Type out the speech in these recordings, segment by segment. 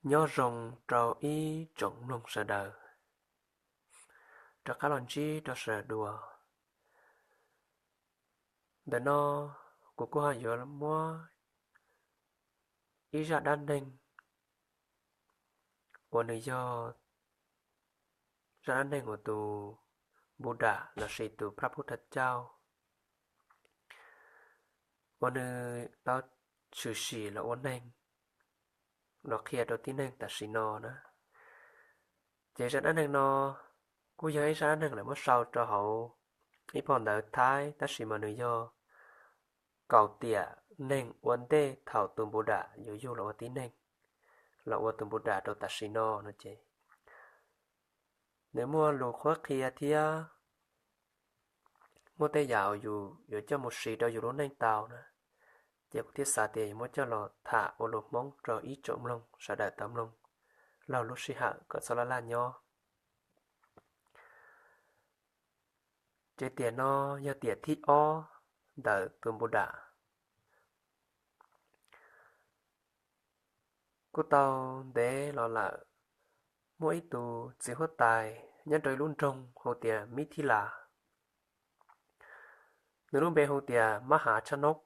Nyob zoo rau ib tsoom mloog sawv daws, rov qab los ntsib rau sawv daws dua. Ntawm no kuv kuj ho yuav muab ib zaj dab neeg uas nws yog zaj dab neeg uas tus Npus Dam lossis tus Phab Pub Thaj Cauj uas nws tau tshwm sim los ua neeg los qhia rau tib neeg tam sim no na. Ces zaj dab neeg no kuj yog ib zaj dab neeg lawv muab sau rau hauv ib phau ntawv Thaib, tab sis mas nws yog kaum tiam neeg ua ntej thaum tus Npus Dam yuav yug los ua tib neeg, los ua tus Npus Dam rau tam sim no no ces nws muaj lus qhuab qhia thiab muaj tej yam uas yus yuav coj mus siv rau yus lub neej tau na. Ces kuv thiaj xav tias yuav muab coj los tham ua lus Hmoob rau ib tsoom mloog sawv daws tau mloog laug lub sij hawm kom txhob laj laj nyob. Ces tiam no yog tiam thib ob ntawm tus Npus Dam. Kuj tau ntev los lawm, muaj ib tus txiv huab tais nyob rau ib lub nroog hu tias Mib Thib Las. Nws lub npe hu tias Mab Hav Tshab Noob.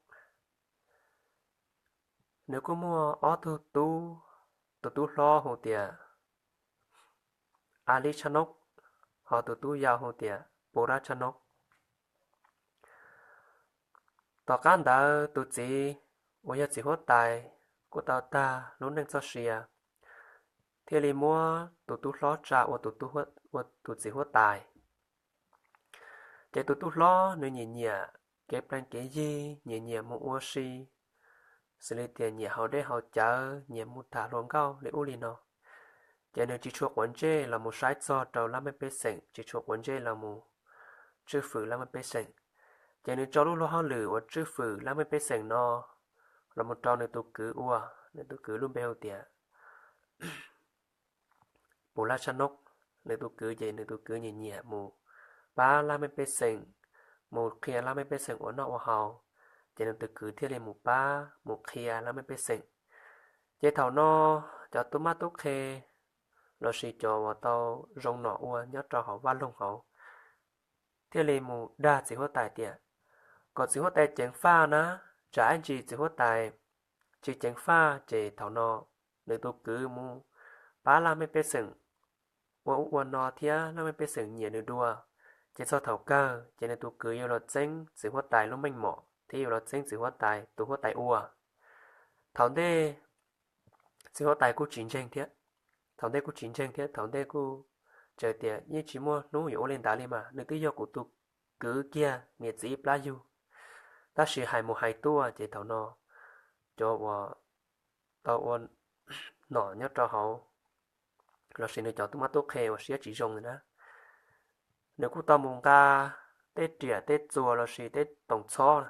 Nws kuj muaj ob tug tub, tus tub hlob hu tias A Lib Tshab Noob, ho tus tub yau hu tias Pus Lab Tshab Noob. Tom qab ntawd tus txiv uas yog txiv huab tais kuj tau tag lub neej txoj sia, thiaj li muab tus tub hlob tsa ua tus txiv huab tais. Ces tus tub hlob nws nyiam nyiam kev plees kev yig, nyiam nyiam mus ua si, xws li tias nyiam haus dej haus cawv, nyiam mus tham hluas nkauj li ub li no. Ces nws tsis tshua quav ntsej los mus saib txog rau laj mej pej xeem, tsis tshua quav ntsej los mus tswj fwm laj mej pej xeem. Ces nws tso lub luag hauj lwm uas tswj fwm laj mej pej xeem no los mus rau nws tus kwv ua, nws tus kwv lub npe hu tias Pus Lab Tshab Noob. Nws tus kwv ces nws tus kwv nyiam nyiam mus pab laj mej pej xeem, mus qhia laj mej pej xeem ua noj ua haus, ces nws tus kwv thiaj li mus pab mus qhia laj mej pej xeem. Ces thaum no cov tub mab tub qhe lossis cov uas tau zoo nom ua nyob rau hauv vaj loog hauv thiaj li mus dag txiv huab tais tias kom txiv huab tais ceev faj na, tsam ib ntsis txiv huab tais tsis ceev faj ces thaum no nws tus kwv mus pab laj mej pej xeem ua ub ua no thiab laj mej pej xeem nyiam nws dua, ces txog thaum kawg ces nws tus kwv yuav los txeeb txiv huab tais lub meej mom thiab yuav los txeeb txiv huab tais tus huab tais ua. Thaum ntej txiv huab tais kuj tsis ntseeg thiab, thaum ntej kuj tsis ntseeg thiab, thaum ntej kuj tseem tias yeej tsis muaj hnub yuav ua li ntawd li mas, nws twb yog kuv tus kwv kiag niam txiv ib plab yug. Tab sis hais mus hais tuaj ces thaum no cov uas tau ua nom nyob rau hauv lossis nws cov tub mab tub qhe uas siab tsis zoo na, nws kuj tau mus nqa tej riam tej txuas lossis tej toom txhob,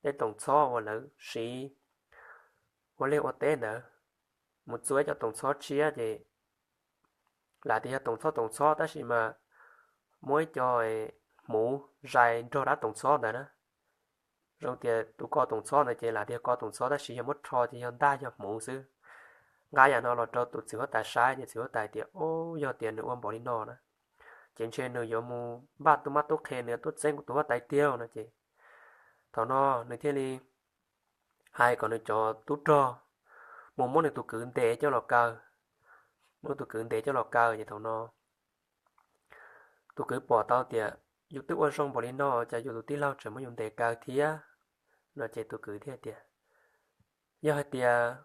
tej toom txhob uas lawv siv ua liaj ua teb ntawd, mus txua ib co toom txhob tshiab ces lam tias yog toom txhob toom txhob tab sis mas muab ib co hmuv zais nrog dab toom txhob ntawd na. Zoo tias tus ko toom txhob ntawd ces lam tias ko toom txhob tab sis yog muab rho ces yog ntaj yog hmuv xwb. Nqa yam no los rau tus txiv huab tais saib ces txiv huab tais tias, Au, yog tias nws ua npaum li no na, ces ntshe nws yuav mus npaj tub mab tub qhe, nws yuav tuaj txeeb kuv tus huab tais tiag no ces thaum no nws thiaj li hais kom nws cov tub rog mus muab nws tus kwv ntes coj los kaw, muab tus kwv ntes coj los kaw ces thaum no tus kwv pom tau tias yus twb ua zoo npaum li no cas yus tus tij laug tseem muab yus ntes kaw thiab no ces tus kwv thiaj tias, Yog hais tias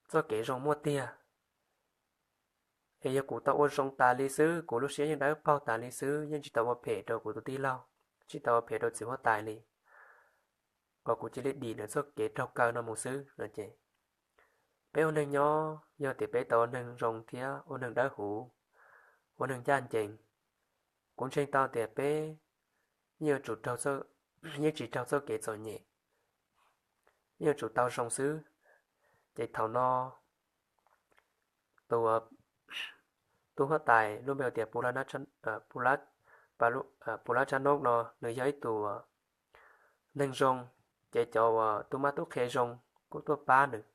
txoj kev zoo muaj tiag es yog kuv tau ua zoo tas li xwb, kuv lub siab yeej dawb paug tas li xwb, yeej tsis tau ua phem rau kuv tus tij laug, tsis tau ua phem rau txiv huab tais li, kom kuv cia li dim ntawm txoj kev raug kaw no mus xwb no ces peb ua neeg nyob yog tias peb tau ua neeg zoo thiab ua neeg dawb huv, ua neeg ncaj ncees, kuv ntseeg tau tias peb yeej yuav tsum, yeej tsis raug txoj kev txom nyem, yeej yuav tsum tau zoo xwb. Ces thaum no tus tub huab tais lub npe hu tias Pus Lab Tshab Noob no nws yog ib tug neeg zoo, ces cov uas tub mab tub qhe zoo kuj tuaj pab nws,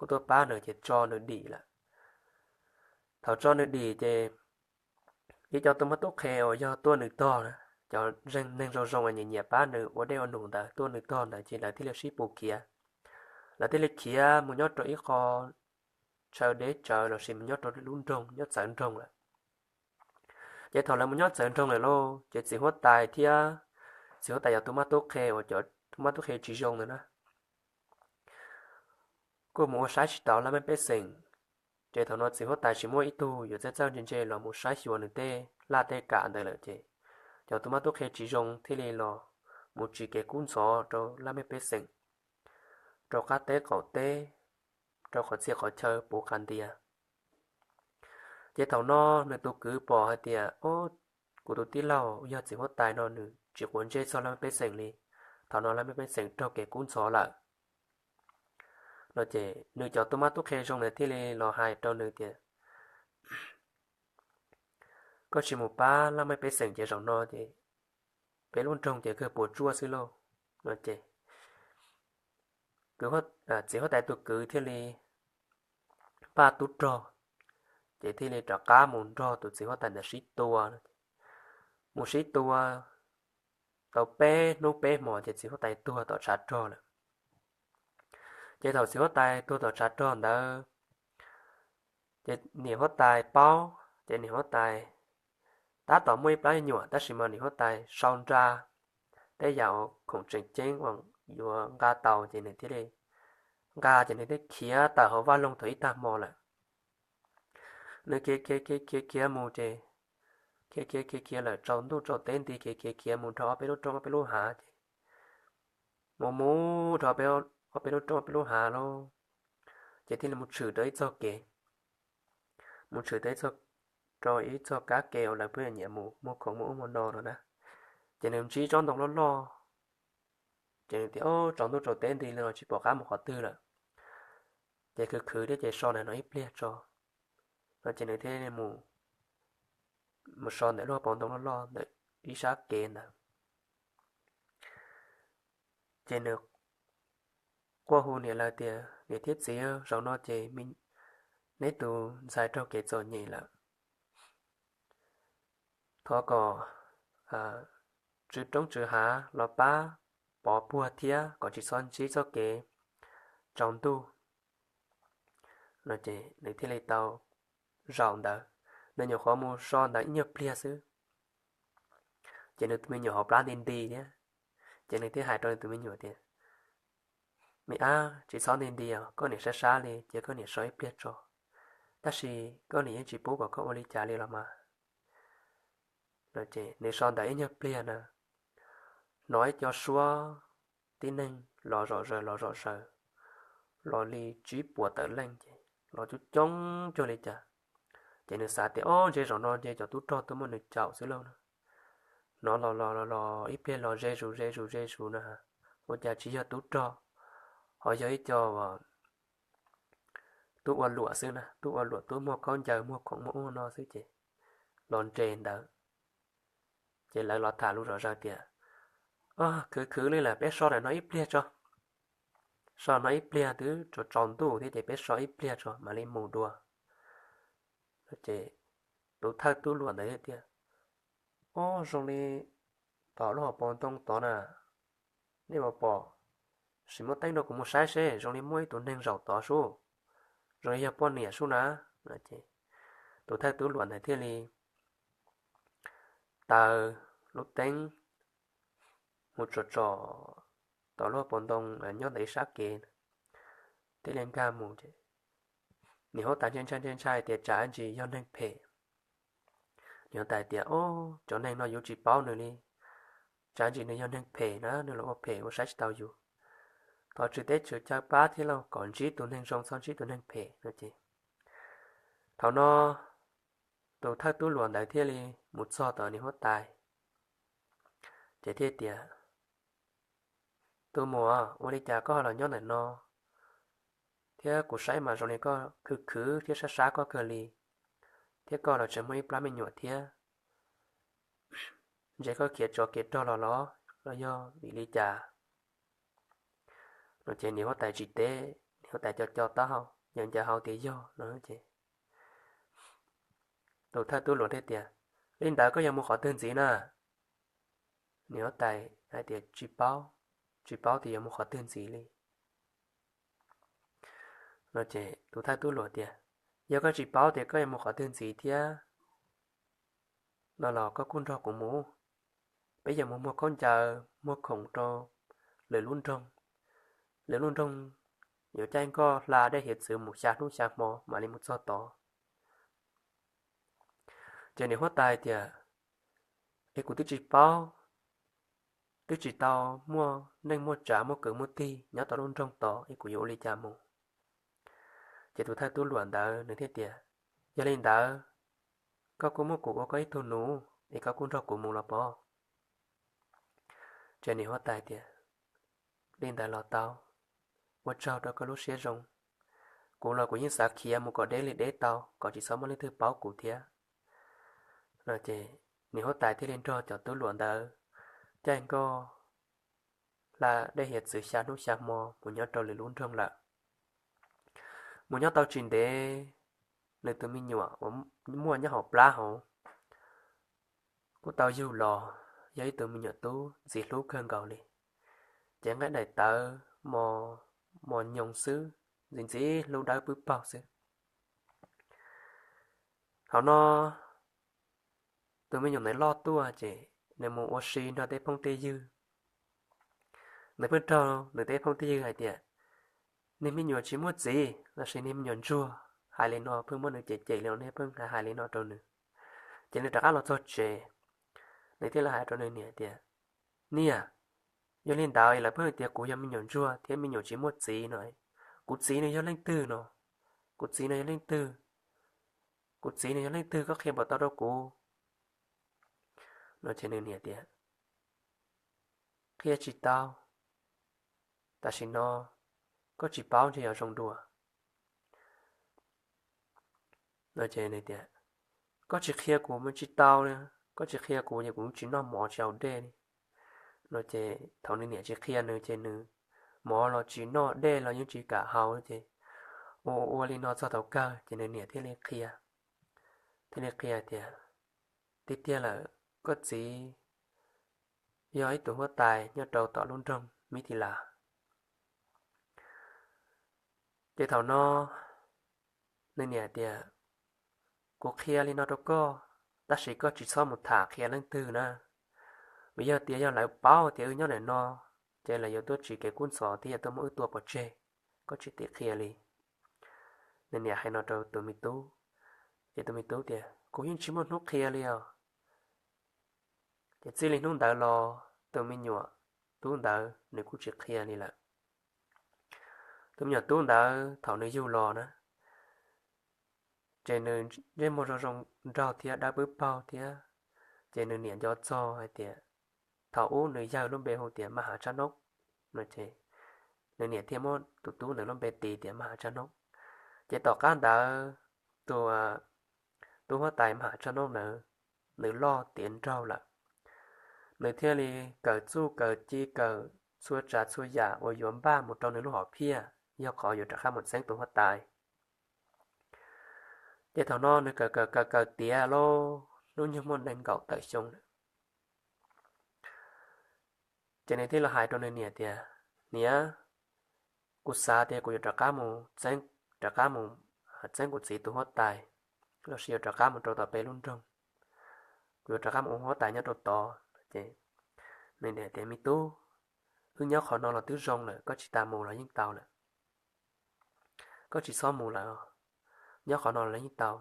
kuj tuaj pab nws ces tso nws dim lawm. Thaum tso nws dim ces ib co tub mab tub qhe uas yog tuaj nws tog na, cov neeg zoo zoo uas nyiam nyiam pab nws ua dej ua num ntawd tuaj nws tog ntawd ces lawv thiaj li sib pus khiav. Lawv thiaj li khiav mus nyob rau ib qho chaw deb tsawv lossis mus nyob rau lub nroog nyob txawv nroog lawm. Ces thaum lawv mus nyob txawv nroog lawm lauj ces txiv huab tais thiab txiv huab tais cov tub mab tub qhe uas cov tub mab tub qhe tsis zoo ntawd na kuj mus ua saib tsis tau laj mej pej xeem. Ces thaum no txiv huab tais tsis muaj ib tug yuav txawj txawj ntse ntse los mus saib xyuas nws tej laj tej kam ntawd lawm ces cov tub mab tub qhe tsis zoo thiaj li los mus tsim kev kub ntxhov rau laj mej pej xeem, rau qab teb qaum teb, rau qhov txhia qhov chaw puv qas ntias. Ces thaum no nws tus kwv pom hais tias, o, kuv tus tij laug yog txiv huab tais no nws tsis quav ntsej txog laj mej pej xeem li, thaum no laj mej pej xeem raug kev kub ntxhov lawm no ces nws cov tub mab tub qhe zoo ntawd thiaj li los hais rau nws tias, koj tsis mus pab laj mej pej xeem ces zaum no ces peb lub nroog ces kawg puas tsuaj xwb lauj no ces txiv huab tais tus kwv thiaj li npaj tub rog, ces thiaj li rov qab mus nrog tus txiv huab tais ntawd sib tua. Mus sib tua tau peb hnub peb hmo ces txiv huab tais tuag tom tshav rog lawm. Ces thaum txiv huab tais tuag tom tshav rog ntawd, ces niam huab tais paub ces niam huab tais tab tom muaj ib plab nyuam tab sis mas niam huab tais sau nra tej yam uas khoom tseem ceeb uas yuav nqa tau ces nws thiaj li nqa ces nws thiaj khiav tawm hauv vaj loog thaum ib tag hmo lawm. Nws khiav khiav khiav khiav khiav mus ces khiav khiav khiav khiav lawm tsaus ntuj tsaus teb nti khiav khiav khiav mus rau ob peb lub roob ob peb lub hav ces mus mus rau ob peb lub roob ob peb lub hav lauj, ces thiaj li mus tshwm rau ib txoj kev, mus tshwm rau ib txoj, rau ib txoj kab ke uas lawv pheej nyiam mus muag khoom muag ub muag no no na. Ces nws ntsib tsob ntoo loj loj, ces nws tias, o, tsaus ntuj tsaus teb nti li no tsis pom qab mus qhov twg lawm, ces khwv khwv thiab ces so ntawm no ib pliag tso no ces nws thiaj li mus, mus so ntawm lub hauv paus ntoo loj loj ntawm ib sab kev ntawd. Ces nws quaj hu niam lawv tias, niam thiab txiv, zaum no ces neb tus ntxhais raug kev txom nyem lawm, thov kom tswv roob tswv hav los pab pov puag thiab kom tsis txhob ntsib txoj kev tsaus ntuj no ces nws thiaj li tau zaum ntawd. Nws nyuam qhuav mus so ntawd ib nyuag pliag xwb, ces nws tus me nyuam hauv plab nti nti thiab, ces nws thiaj hais rau nws tus me nyuam tias, me ab, tsis txhob nti nti os, koj niam sab sab li ces koj niam so ib pliag tso, tab sis koj niam yeej tsis pub kom koj ua li cas li los mas. Nws so ntawd ib nyuag pliag na, hnov ib co suab tib neeg los zom zaws los zom zaws, los li tsib puas tawm leej ces los coob coob cuag li cas. Ces nws xav tias, o, ntshe zaum no ntshe cov tub rog tuaj muab nws caum xwb lauj no. Hnov los los los los ib pliag los ze zus ze zus ze zus na, ua cas tsis yog tub rog, ho yog ib co tub ua luam xwb na, tub ua luam tub muag khaub ncaws muag khoom muag ub no xwb ces los nres ntawd. Ces lawv los tham lus zom zaws tias, khwv khwv li lawm peb so ntawm no ib pliag tso, so no ib pliag twb tsaus tsaus ntuj thiab ces peb so ib pliag tso mam li mus dua. Ces tus thawj tub luam ntawd tias, o, zoo li tom lub hauv paus ntoo tod na, nej puas pom, sim muab teeb rau kuv mus saib seb zoo li muaj ib tug neeg zaum tod sub, zoo li yog poj niam sub na. Tus thawj tub luam ntawd thiaj li taws lub teeb mus tsom tsom tom lub hauv paus ntoo nyob ntawm ib sab kev, thiaj li nkag mus ces niam huab tais ntshai ntshai ntshai ntshai tias tsam ntsis yog neeg phem. Niam huab tais tias, o, cov neeg no yus tsis paub nws li, tsam ntsis nws yog neeg phem na, nws los ua phem ua saib tsis tau yus. Thov tswv teb tswv chaw pab thiab lauj, kom ntsib tus neeg zoo txhob ntsib tus neeg phem no ces thaum no tus thawj tub luam ntawd thiaj li mus txog tom niam huab tais, ces thiaj tias, tus muam, ua li cas koj ho los nyob ntawm no, thiab kuv saib mas zoo li koj khwv khwv thiab sab sab koj kawg li, thiab koj los tseem muaj ib plab me nyuam thiab, ntshe koj khiav tsov khiav rog los los, los yog vim li cas? No ces niam huab tais tsis teb, niam huab tais co co taub hau, Yawg ncaws hau tias yog no ces tus thawj tub hluas thiaj tias, Li ntawd koj yuav mus qhov twg ntxiv na? Niam huab tais hais tias, Tsis paub, tsis paub tias yuav mus qhov twg ntxiv li. No ces tus thawj tub hluas tias, Yog koj tsis paub tias koj yuav mus qhov twg ntxiv thiab no los koj kuj nrog kuv mus. Peb yuav mus muag khaub ncaws muag khoom rau lwm lub nroog. Lwm lub nroog yuav caij nkoj hla dej hiav txwv mus xya hnub xya hmo mam li mus txog tod. Ces niam huab tais tias, Es kuv twb tsis paub, twb tsis tau muaj neej muaj tsav muaj kwv muaj tij nyob tau lub nroog tod es kuv yuav ua li cas mus? Ces tus thawj tub hluas ntawd nws thiaj tias, Yog li ntawd, koj kuj muab kuv ua koj ib tug nus es koj kuj nrog kuv mus los pob? Ces niam huab tais tias, Li ntawd los tau, ua tsaug rau koj lub siab zoo. Kuv los kuv yeej xav khiav mus kom deb li deb tau kom tsis txhob muaj leej twg paub kuv thiab. No ces niam huab tais thiaj li nrog cov tub hluas ntawd caij nkoj hla dej hiav txwv xya hnub xya hmo mus nyob rau lwm lub nroog lawm. Mus nyob tau tsis ntev, nws tus me nyuam uas muaj nyob hauv plab hauv kuj tau yug los, yog ib tug me nyuam tub ntxim hlub kawg nkaus li. Ces nqaij daim tawv mos nyoos xwb, ntxim ntxim hlub dawb pwb paug xwb. Thaum no tus me nyuam ntawd loj tuaj ces nws mus ua si nrog tej phooj tej ywg. Nws pheej raug nws tej phooj tej ywg hais tias, Niag me nyuam tsis muaj txiv lossis niag me nyuam ntsuag, hais li no, pheej muab nws cem cem li no, pheej hais li no rau nws. Ces nws rov qab los txog tsev, nws thiaj li hais rau nws niam tias, Niam, yog li ntawd lawv pheej tias kuv yog me nyuam ntsuag thiab me nyuam tsis muaj txiv no, kuv txiv nws yog leej twg no? Kuv txiv nws yog leej twg? Kuv txiv nws yog leej twg, koj qhia puas tau rau kuv? No ces nws niam tias, Qhia tsis tau, tam sim no koj tsis paub ntshe yuav zoo dua. No ces nws tias, Koj tsis qhia kuv mas tsis tau li, koj tsis qhia kuv ces kuv tsis noj mov tsis haus dej li. No ces thaum nws niam tsis qhia nws ces nws mov los tsis noj, dej los yeej tsis kam haus ces ua ua li no txog thaum kawg ces nws niam thiaj li qhia, thiaj li qhia tias, Tiag tiag lawm, koj txiv yog ib tug huab tais nyob rau tom lub nroog Mib Tis Las. Ces thaum no nws niam tias, Kuv qhia li no rau koj, tab sis koj tsis txhob mus tham qhia leej twg na, vim yog tias yog lawv paub tias wb nyob ntawm no ces lawv yuav tuaj tsim kev kub ntxhov thiab yuav tuaj muab wb tua pov tseg. Koj tsis txhob qhia li. Nws niam hais no rau tus me tub, ces tus me tub tias, Kuv yeej tsis muaj hnub qhia li os. Ces txij li hnub ntawd los tus me nyuam tub ntawd nws kuj tsis qhia li lawm. Tus me nyuam tub ntawd thaum nws yug los na, ces nws ntsej muag zoo zoo nraug thiab dawb pwb paug thiab, ces nws niam nco txog hais tias, thaum ub nws yawg lub npe hu tias Maj Hav Tshaj Noob no ces nws niam thiaj muab tus tub ntawd lub npe tis tias Maj Hav Tshaj Noob. Ces tom qab ntawd tus tub huab tais Maj Hav Tshaj Noob ntawd nws loj tiav nraug lawm, nws thiaj li kawm txuj kawm ci kawm txhua tsav txhua yam uas yuav npaj mus rau nws lub hom phiaj yog qhov yuav rov qab mus txeeb tus huab tais. Ces thaum no nws kawm kawm kawm kawm tiav lawm, hnub nyoog muaj nees nkaum tawm xyoo lawm. Ces nws thiaj li hais rau nws niam tias, Niam, kuv xav tias kuv yuav rov qab mus txeeb, rov qab mus txeeb kuv txiv tus huab tais, los sis yuav rov qab mus rau tom peb lub nroog, kuv yuav rov qab mus ua huab tais nyob rau tod. Ces nws niam tias, Me tub, wb nyob qhov no los twb zoo lawm, koj tsis tas mus los yeej tau lawm. Koj tsis txhob mus lawm, nyob qhov no los yeej tau.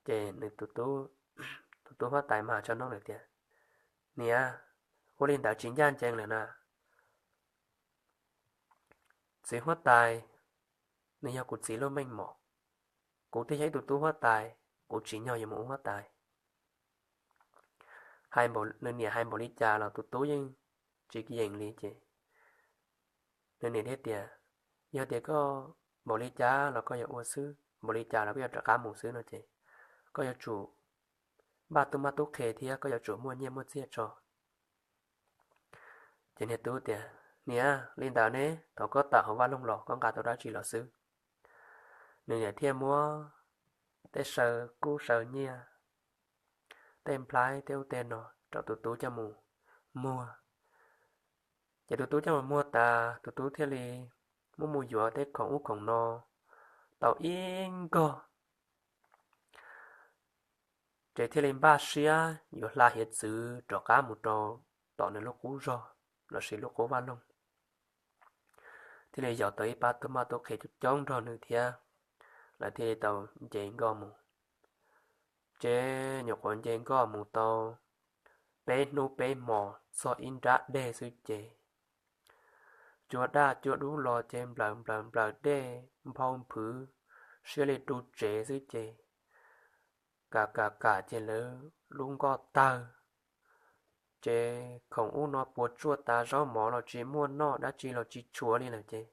Ces nws tus tub huab tais Maj Hav Tshaj Noob nws tias, Niam, ua li ntawd tsis ncaj ncees lawm na. Txiv huab tais nws yog kuv txiv lub meej mom, kuv twb yog ib tug tub huab tais, kuv tsim nyog yuav mus ua huab tais. Nws niam hais npaum li cas los tus tub yeej tsis yeem li ces nws niam thiaj tias, Yog tias koj npaum li cas los koj yuav ua xwb, npaum li cas los koj yuav rov qab mus xwb no ces koj yuav tsum npaj tub mab tub qhe thiab koj yuav tsum muaj nyiaj muaj txiaj tso. Ces niag tub tias, Niam, li ntawd ne, thaum koj tawm hauv vaj loog los koj nqa tau dab tsi los xwb? nws niam thiaj muab tej saw kub saw nyiaj, tej nplhaib tej ub tej no rau tus tub coj mus muag. Ces tus tub coj mus muag tas tus tub thiaj li muab mus yuav tej khoom ub khoom no tau ib nkoj, ces thiaj li npaj siab yuav hla hiav txwv rov qab mus rau tom nws lub qub zog lossis lub qub vaj loog. Thiaj li yog tau ib pab tub mab tub qhe coob coob nrog nws thiab, lawv thiaj li tau nce nkoj mus. Ces nyuam qhuav nce nkoj mus tau peb hnub peb hmo txog ib nrab dej xwb ces cua daj cua dub los ces nplaws nplaws nplaws dej nphau nphwv siab li ru tsev xwb ces kam kam kam ces lawv lub nkoj tawg. Ces khoom ub no puas tsuaj tas, zaub mov los tsis muaj noj, dab tsi los tsis tshuav li lawm ces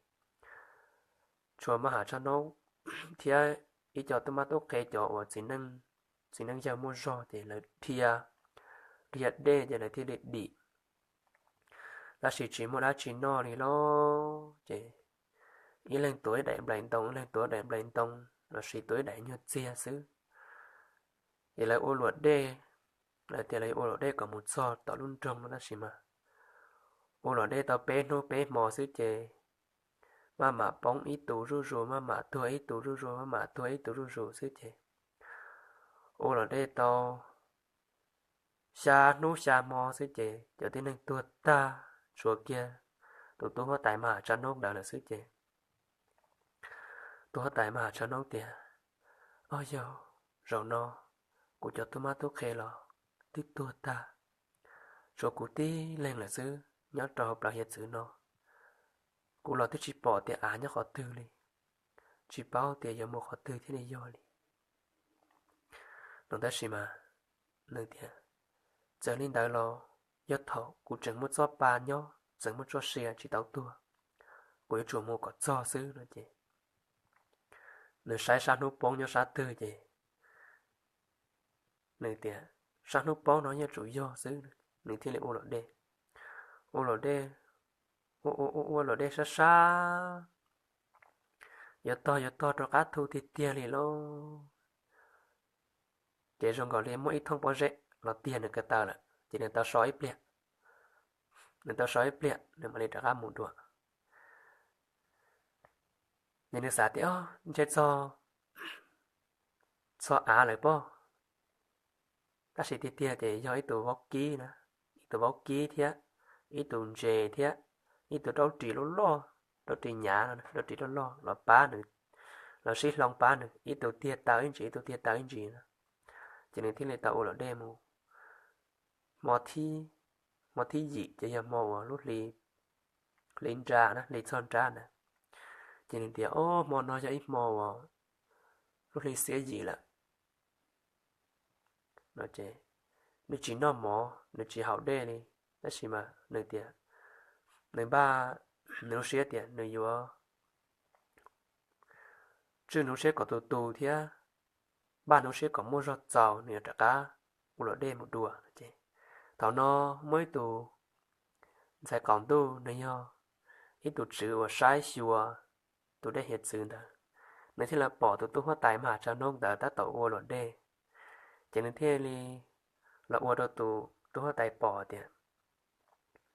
tshuav maj ham tshav noob thiab ib co tub mab tub qhe cov uas txiv neej yawg muaj zog ces lawv dhia, dhia dej ces lawv thiaj li dim. Tab sis tsis muaj dab tsi noj li lauj ces ib leeg tuav ib daim nplais ntoo, ib leeg tuav ib daim nplais ntoo lossis tuav ib daim nyuag txiag xwb. Ces lawv ua luam dej, lawv tias lawv ua luam dej kom mus txog tom lub nroog no tab sis mas ua luam dej tau peb hnub peb hmo xwb ces maj mam poob ib tus zuj zus, maj mam tuag ib tus zuj zus, maj mam tuag ib tus zuj zus xwb ces ua luam dej tau xya hnub xya hmo xwb ces cov tib neeg tuag tag, tshuav kiag tus tub huab tais maj ham tshav noob ntawd lawm xwb ces tus huab tais maj ham tshav noob tias, Au yau, zaum no kuv cov tub mab tub qhe los twb tuag tag, tshuav kuv tib leeg lawm xwb nyob rau hauv plawv hiav txwv no. Kuv los twb tsis pom tias av nyob qhov twg li, tsis paub tias yuav mus qhov twg thiaj li yog li no. Tab sis mas nws tias, Txawm li ntawd los yog thaum kuv tseem muaj txoj pa nyob, tseem muaj txoj sia tsis tau tuag, kuv yuav tsum mus kom txog xwb no ces nws saib sab hnub poob nyob sab twg ces nws tias, Sab hnub poob no yuav tsum yog xwb. Nws thiaj li ua luam dej, ua luam dej, ua ua ua luam dej sab sab, yuav tog yuav tog rov qab thu tiag tiag li lauj. Ces zoo nkaus li muaj ib thooj pob zeb los tiag nws ko taw lawm ces nws tau so ib pliag, nws tau so ib pliag nws mam li rov qab mus dua. Ces nws xav tias, Ntshe txog, txog av lawm pob. Tab sis tiag tiag ces yog ib tug vaub kib na, ib tug vaub kib thiab ib tug ntses thiab ib tug raub ris loj loj, raub ris nyav no, raub ris loj loj los pab nws, los sib hloov pab nws, ib tug tiag taw ib ntsis, ib tug tiag taw ib ntsis no. Ces nws thiaj li tau ua luam dej mus. Hmo thib, hmo thib yim ces yog hmo uas lub hli, hli nra na, hli txog nrab ntawd. Ces nws tias, Ob, hmo no yog ib hmo uas lub hli xiab yim lawm. Nws tsis noj mov, nws tsis haus dej li, tab sis mas nws tias, nws npaj, nws lub siab tias nws yuav tswj nws lub siab kom tus tus thiab npaj nws lub siab kom muaj zog txaus nws yuav rov qab ua luam dej mus dua. Thaum no muaj ib tus ntxhais qaum ntuj, nws yog ib tus tswv uas saib xyuas tus dej hiav txwv ntawd, nws thiaj li pom tus tub huab tais maj ham tshav noob ntawd tab tom ua luam dej. Ces nws thiaj li los ua rau tus tub huab tais pom tias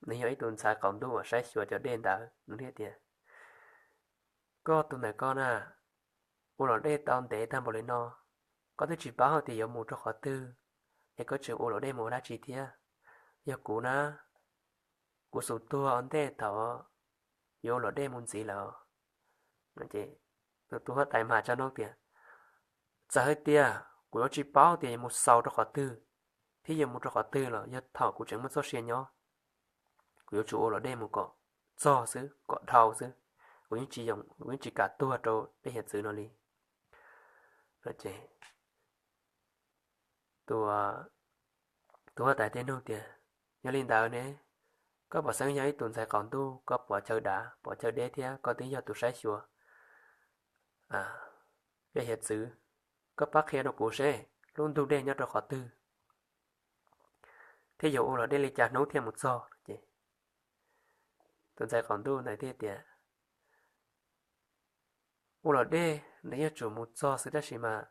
nws yog ib tus ntxhais qaum ntuj uas saib xyuas cov dej ntawd. Nws thiaj tias, Koj tus ntawm koj na, ua luam dej tau ntev tag npaum li no, koj twb tsis paub hais tias yuav mus rau qhov twg, es koj tseem ua luam dej mus ua dab tsi thiab? Yog kuv na, kuv xum tuag ua ntej thaum yuav ua luam dej mus ntxiv lawm. Tus tub huab tais maj ham tshav noob tias, Txawm hais tias kuv yuav tsis paub tias yuav mus xaus rau qhov twg thiab yuav mus rau qhov twg los yog thaum kuv tseem muaj txoj sia nyob, kuv yuav tsum ua luam dej mus kom txog xwb, kom dhau xwb. Kuv yeej tsis, kuv yeej tsis kam tuag rau dej hiav txwv no li. Ces tus huab tais thiaj nug tias, Yog li ntawd ne, koj pom xeeb yog ib tus ntxhais qaum ntuj, koj pom chaw dav pom chaw deb thiab koj twb yog tus saib xyuas dej hiav txwv, koj pab qhia rau kuv seb lub ntug dej nyob rau qhov twg thiab yuav ua luam dej li cas hnub thiaj mus txog? Ces tus ntxhais qaum ntuj ntawd thiaj tias, Ua luam dej nws yuav tsum mus txog xwb tab sis mas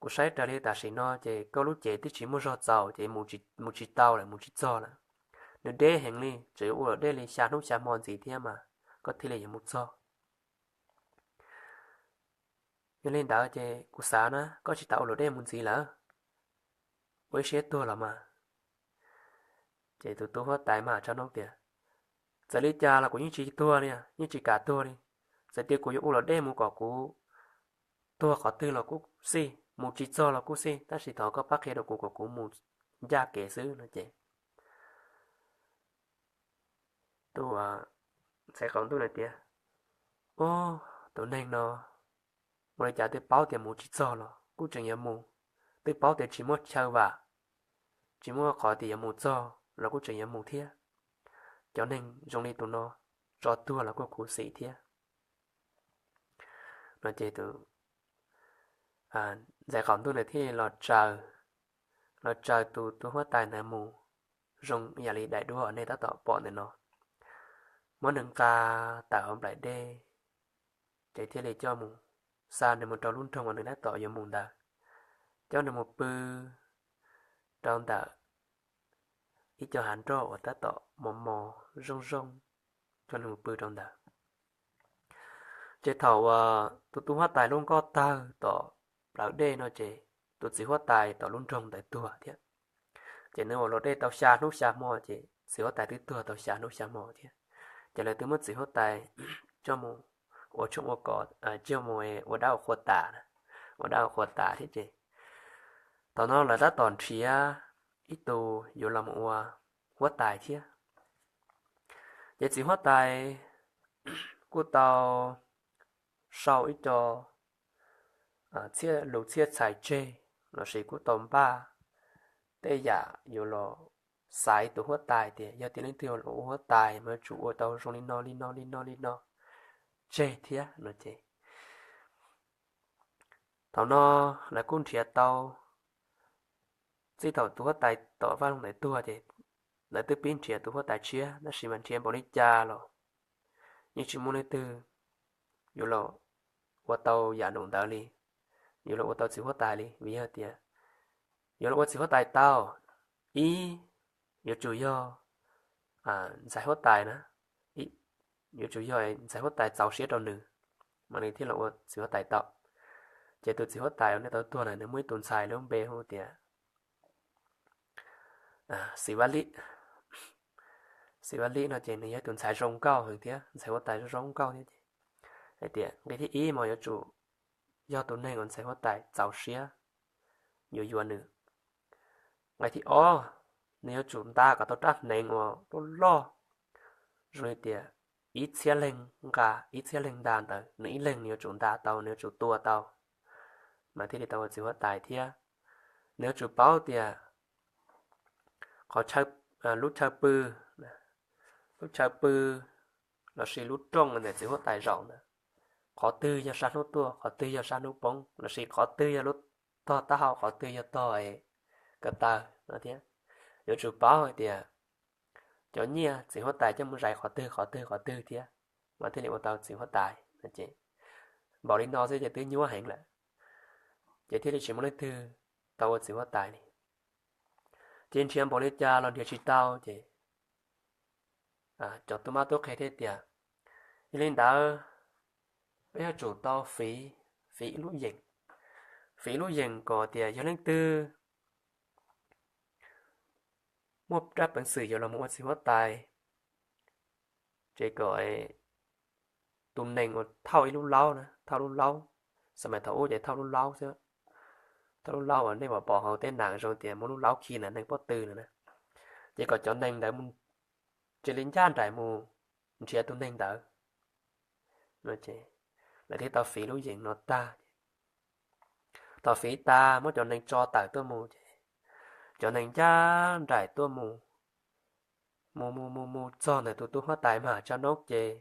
kuv saib raws li tam sim no ces koj lub cev twb tsis muaj zog txaus ces mus tsis tau lawm, mus tsis txog lawm. Nws deb heev li, tseem yuav ua luam dej li xya hnub xya hmo ntxiv thiab mas koj thiaj li yuav mus txog. Yog li ntawd ces kuv xav na koj tsis tas ua luam dej mus ntxiv lawm, ua ib siab tuag los mas. Ces tus tub huab tais mas tsa noob tias, txawm li cas los kuv yeej tsis tuag li, yeej tsis kam tuag li. Txawm tias kuv yuav ua luam dej mus kom kuv tuag qhov twg los kuj xij, mus tsis txog los kuj xij, tab sis thov koj pab qhia rau kuv kom kuv mus ncaj kev xwb no ces tus ntxhais qaum ntuj na tias, ub, tus neeg no ua li cas twb paub tias mus tsis txog los kuj tseem yuav mus, twb paub tias tsis muaj chaw vam, tsis muaj qhov tias yuav mus txog los kuj tseem yuav mus thiab. Cov neeg zoo li tus no tso tuag los kuj khuv xim thiab no ces tus ntxhais qaum ntuj ntawd thiaj li los tsaws, los tsaws tus tub huab tais ntawd mus zoo yam li daim duab nej tab tom pom ntawm no, muab nws nqa tawm hauv nplaim dej, ces thiaj li coj mus, xa nws mus rau lub nroog uas nws tab tom yuav mus ntawd, coj nws mus pw rau ntawm ib co hav nroj uas tab tom mos mos zoo zoo, coj nws mus pw rau ntawd. Ces thaum uas tus tub huab tais lub nkoj tawg tom plawv dej no ces tus txiv huab tais tom lub nroog ntawd tuag thiab. Ces nws ua luam dej tau xya hnub xya hmo ces txiv huab tais twb tuag tau xya hnub xya hmo thiab. Ces lawv twb muab txiv huab tais coj mus ua tshoob ua kos, coj mus ua dab ua qhua tas, ua dab ua qhua tas thiab ces thaum no lawv tab tom nrhiav ib tug yuav los mus ua huab tais thiab. Ces txiv huab tais kuj tau sau ib co txhiaj lus txhiaj txhais tseg lossis kuj tau npaj tej yam yuav los xaiv tus huab tais tias yog tias leej twg los ua huab tais mas yuav tsum ua tau zoo li no li no li no li no tseg thiab no ces thaum no lawv kuj nrhiav tau, txij thaum tus huab tais tom vaj loog ntawd tuag ces lawv twb pib nrhiav tus huab tais tshiab tab sis mas nrhiav npaum li cas los yeej tsis muaj leej twg yuav los ua tau yam num ntawd li, yuav los ua tau txiv huab tais li. Vim yog tias yuav los ua txiv huab tais tau, ib, yuav tsum yog ntxhais huab tais na, yuav tsum yog ntxhais huab tais txaus siab rau nws mas nws thiaj los ua txiv huab tais tau. Ces tus txiv huab tais uas nws tau tuag na nws muaj ib tus ntxhais lub npe hu tias Xiv Vaj Lib. Xiv Vaj Lib no ces nws yog tus ntxhais zoo nkauj heev thiab, ntxhais huab tais zoo nkauj thiab ces hais tias nqe thib ib mas yuav tsum yog tus neeg uas ntxhais huab tais txaus siab yuav yuav nws. Nqe thib ob, nws yuav tsum nta kom tau rab hneev uas loj loj, zoo li tias ib txhiab leeg nqa ib txhiab leeg nta ntawd, nws ib leeg nws yuav tsum nta tau, nws yuav tsum tua tau mas thiaj li tau ua txiv huab tais thiab. Nws yuav tsum paub tias qhov, lub chaw pw, lub chaw pw lossis lub rooj ntawm txiv huab tais zaum ntawd, qhov twg yog sab hnub tuaj, qhov twg yog sab hnub poob, lossis qhov twg yog lub tog taub hau, qhov twg yog tog ko taw no thiab. Yuav tsum paub hais tias cov nyiaj txiv huab tais coj mus zais qhov twg qhov twg qhov twg thiab mas thiaj li ua tau txiv huab tais no ces npaum li no xwb ces twb nyuaj heev lawm, ces thiaj li tsis muaj leej twg tau ua txiv huab tais li. Ces nrhiav npaum li cas los nrhiav tsis tau ces cov tub mab tub qhe thiaj tias yog li ntawd peb yuav tsum tau fiv, fiv ib lub yeem, fiv ib lub yeem kom tias yog leej twg muaj rab peev xwm yuav los mus ua txiv huab tais ces kom tus neeg uas thauj ib lub laub na, thauj lub laub, xab mais thaum ub ces thauj lub laub xwb, thauj lub laub uas nej pom pom hauv teb nas zoo tias muaj lub laub khi na neeg pob tw na, ces kom cov neeg ntawd cia li ncaj nraim mus nrhiav tus neeg ntawd. Lawv thiaj tau fiv lub yeem no tag, thaum fiv tas muab cov neeg tso tawm tuaj mus ces cov neeg ncaj nraim tuaj mus, mus mus mus mus txog ntawm tus tub huab tais mag tsa noob ces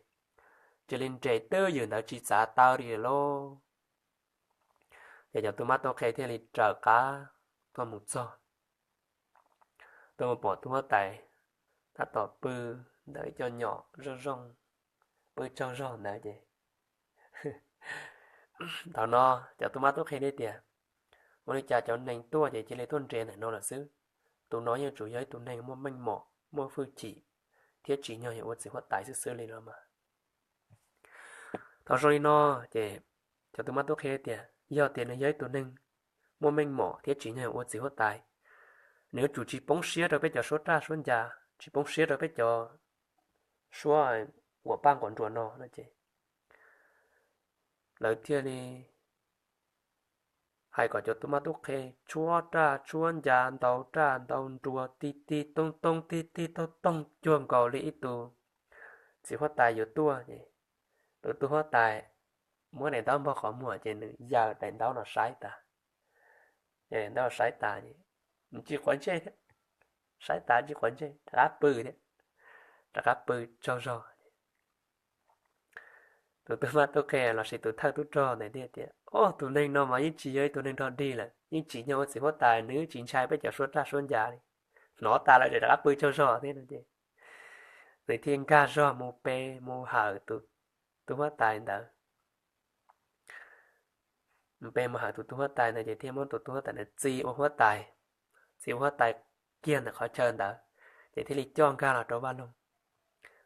cia li nres twb ywm ntawd tsis txav taw li lauj. Ces cov tub mab tub qhe thiaj li raws qab tuaj mus txog, tuaj mus pom tub huab tais tab tom pw ntawm ib co nyom zoo zoo, pw tsaug zog ntawd ces Thaum no cov tub mab tub qhe thiaj tias, ua li cas cov neeg tuaj ces cia li tuaj nres ntawm no lawm xwb. Tus no yeej yuav tsum yog ib tug neeg muaj meej mom, muaj hwj chim, thiab tsim nyog yog ua txiv huab tais xwb xwb li no mas. Thaum zoo li no ces cov tub mab tub qhe tias yog tias nws yog ib tug neeg muaj meej mom thiab tsim nyog ua txiv huab tais, nws yuav tsum tsis poob siab rau peb cov suab raj suab ncas, tsis poob siab rau peb cov suab quas paj quas nruas no no ces lawv thiaj li hais kom cov tub mab tub qhe tshuab raj tshuab ncas, ntaus raj ntaus nruas, tig tig tooj tooj tig tig tooj tooj cuag nkaus li ib tug txiv huab tais yuav tuaj es tus tub huab tais muab daim ntaub npog qhov muag ces nws yaws daim ntaub no saib tas. Yaws daim ntaub saib tas, tsis quav ntsej thiab, saib tas tsis quav ntsej rov qab pw thiab, rov qab pw tsaug zog. Tus tub mab tub qhe lossis tus thawj tub rog ntawd thiaj tias, o, tus neeg no mas yeej tsis yog ib tug neeg rog dig lawm, yeej tsim nyog ua txiv huab tais, nws tsis ntshai peb cov suab raj suab ncas li. Hnov tas lawm ces rov qab pw tsaug zog thiab no ces nws thiaj nkag zog mus pe mus hawm tus tub huab tais ntawd. Mus pe mus hawm tus tub huab tais ntawd ces thiaj muab tus tub huab tais ntawd txi ua huab tais, txi ua huab tais kiag ntawm qhov chaw ntawd, ces thiaj li coj nkag los rau vaj loog.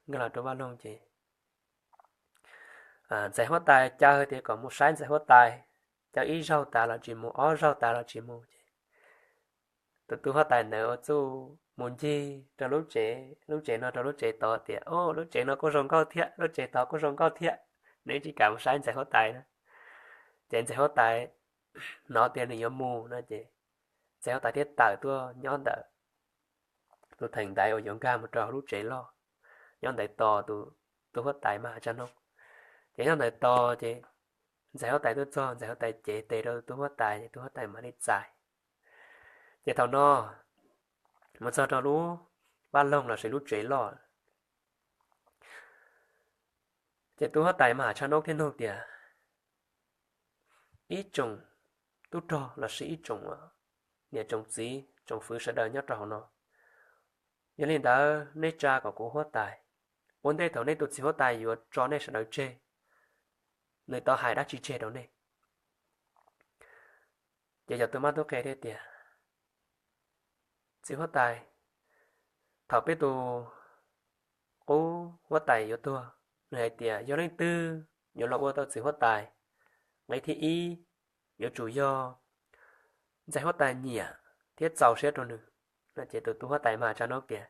Nkag los rau vaj loog ces ntxhais huab tais caw tias kom mus saib ntxhais huab tais, caw ib zaug tas los tsis mus, ob zaug tas los tsis mus ces tus tub huab tais ntawd ua txuj mus ncig rau lub tsev, lub tsev no rau lub tsev tod tias, o, lub tsev no kuj zoo nkauj thiab, lub tsev tod kuj zoo nkauj thiab, nws tsis kam mus saib ntxhais huab tais na. Ces ntxhais huab tais hnov tias nws yuav mus no ces ntxhais huab tais thiaj tawm tuaj nyob ntawm tus theem ntaiv uas yuav nkag mus rau hauv lub tsev loj, nyob ntawd tos tus tub huab tais mas tsa noob. Ces nyob ntawd tos ces ntxhais huab tais tuaj txog, ntxhais huab tais cev tes rau tus tub huab tais ces tus huab tais mam li txais. Ces thaum no mus txog rau lub vaj loog lossis lub tsev loj, ces tub huab tais mas tsa noob thiaj nug tias, ib tsoom tub rog lossis ib tsoom niam tsoom txiv tsoom fwv sawv daws nyob rau hauv no, yog li ntawd nej tsa kom kuv huab tais, ua ntej thaum nej tus txiv huab tais yuav tso nej sawv daws tseg, nws tau hais dab tsi tseg rau nej? Ces cov tub mab tub qhe thiaj tias, txiv huab tais, thaum peb tus qub huab tais yuav tuag, nws hais tias yog leej twg yuav los ua tau txiv huab tais, nqe thib ib yuav tsum yog ntxhais huab tais nyiam thiab txaus siab rau nws. Ces tus tub huab tais mas tsa noob tias,